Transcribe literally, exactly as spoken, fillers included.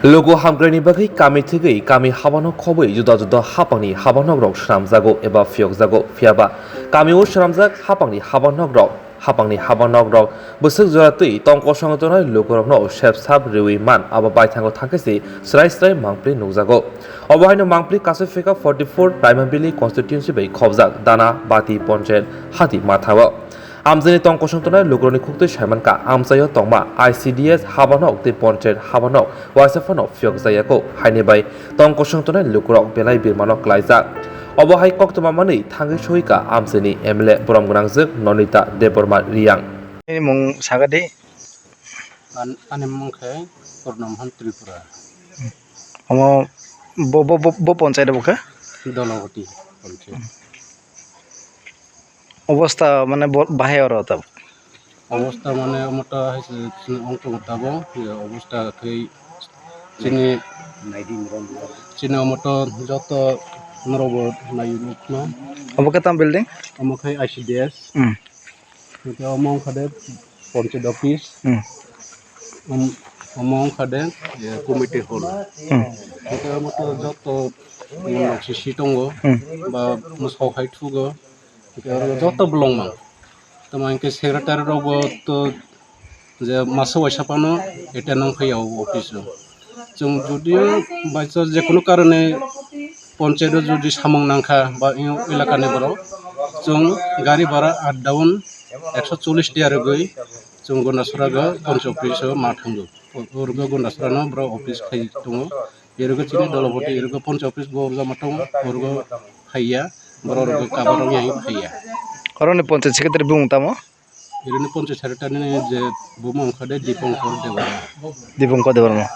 Luku hamkraini bagwi kami thwgwi kami habanok khobwi juda juda hapangni habanokrok swnamjago eba phiyokjago. Phiyaba kamio swnamjak hapangni habanokrok, hapangni habanokrok bwswk jora twi tong kosongo tongnai lukurokno sep sap riwi man, abo baithango thangkhe se srai srai mangpli nukjago. Obo haino mangpli Kasophika forty four Raimabili constituency bai khobjak Dana Bati Ponchayat hati mathao. Amchaini tong kosong tongnai lukurokni khuktwi saimankha, amchaio tongma I C D S habanok tei Ponchayat habanok waisa phano phiyok jayako, haini bai tong kosong tongnai lukurok belai birmano klaijak. Obo hai koktwma manwi thangwi soika amchaini M L A borom gwnangjwk Nonita Debbarma Riyang. Nini mung sagadi? An-, ani mung khe Purna Mohan Tripura. Omo bo, bo, bo, bo ponchayat bo khe? Dologoti ponchayat. Obosta mane bo-, bahai oro tabuk? Obosta mane omoto hai se chini ongtong tabuk, ye obosta khe chini, chini omoto joto norok bo nai nukno. Obo khe tam building? Omo khe I C D S. Hmm. Hwnkhe omo wngkha de ponchayat office. Hmm. Om-, omo wngkha de, eh, committee hall. Hmm. Hwnkhe omo to joto, mm, C C tongo, Hmm. ba mwsok hai thugo. Hwnkhe oro joto bolong mang. Tamo hwnkhe secretary rokbo to je masa waisa phano attend wng phaiya o office o. Chwng judio by chance je kunu karone ponchayat o judi samung nangkha ba elaka ni borok, chwng gari bhara up down ekso chollish tiya rwgwi chwng Gondasora go ponchayat office o ma thango. O rwgo Gondasora no borok office khai tongo. Erwgo chini Dolopati, erwgo ponchayat office bo rwgo ma tongo, orwgo phaiya, borok rwgo kabar rok yang phaiya. Oro ni ponchayat secretary bumung tamo? Eroni ponchayat secretary ni je bumung wngkha de Dipankar Debbarma. Dipankar Debbarma.